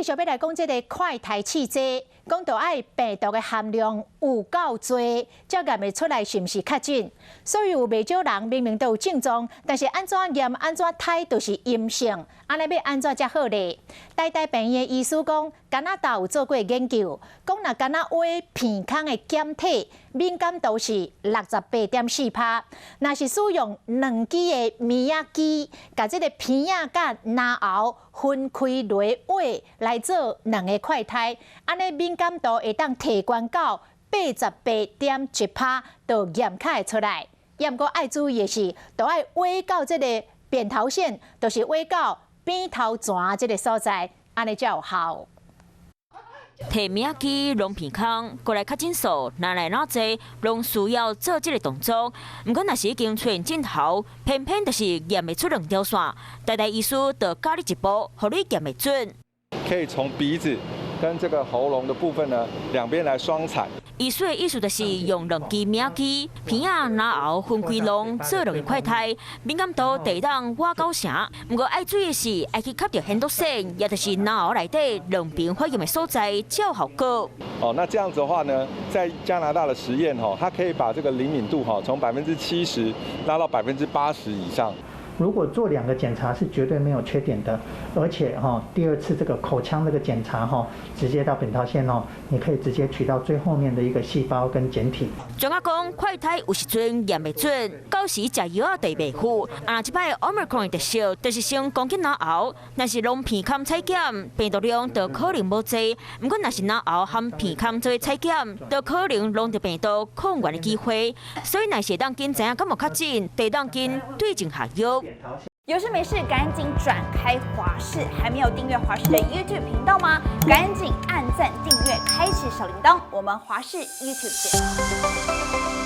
續欲來講這个快篩試劑，講著愛病毒的含量有夠濟，才驗會出來是毋是確診。所以有袂少人明明都有症狀，但是按怎驗按怎篩都是陰性，按呢欲按怎才好咧？台大病院的醫師講，加拿大有做過研究，講若干焦挖鼻孔的檢體，敏感度是68.4%。若是使用兩支的物仔機，共這个鼻仔佮嚨喉分開來挖來做兩个快篩，按呢敏感度會當提懸到88.1%，就驗較會出來。也毋過愛注意的是，著愛挖到這个扁桃腺，就是挖到扁桃泉這个所在，按呢才有效。提物仔機挵鼻孔過來確診數，若來若濟，攏需要做這个動作。毋過若是已經出現症頭，偏偏就是驗袂出兩條線。台大醫師就教你一步，予你驗會準。可以從鼻子跟這個喉嚨的部分呢，兩邊來雙採。醫師的意思就是用兩支物仔機，鼻仔、嚨喉分開挵做兩個快篩，敏感度會當倚九成。毋過愛注意的是，愛去吸著扁桃腺，也就是嚨喉內底兩邊發炎的所在，才有效果。哦，那這樣子的話呢，在加拿大的實驗吼，它可以把這個靈敏度哈，從70%拉到80%以上。如果做兩個檢查是絕對沒有缺點的，而且哈，第二次這個口腔這個檢查哈，直接到扁桃腺哦，你可以直接取到最後面的一個細胞跟檢體。專家講，快篩有時陣驗袂準，到時食藥仔就袂赴。啊，這擺 Omicron 的特色，就是先攻擊嚨喉，若是挵鼻孔採檢，病毒量就可能無濟。毋過若是嚨喉和鼻孔做採檢，就可能挵著病毒抗原的機會。所以若是會當緊知影敢有確診，就當緊對症下藥。有事沒事趕緊轉開華視，還沒有訂閱華視的 YouTube 頻道嗎？趕緊按讚、訂閱、開啟小鈴鐺，我們華視 YouTube 見。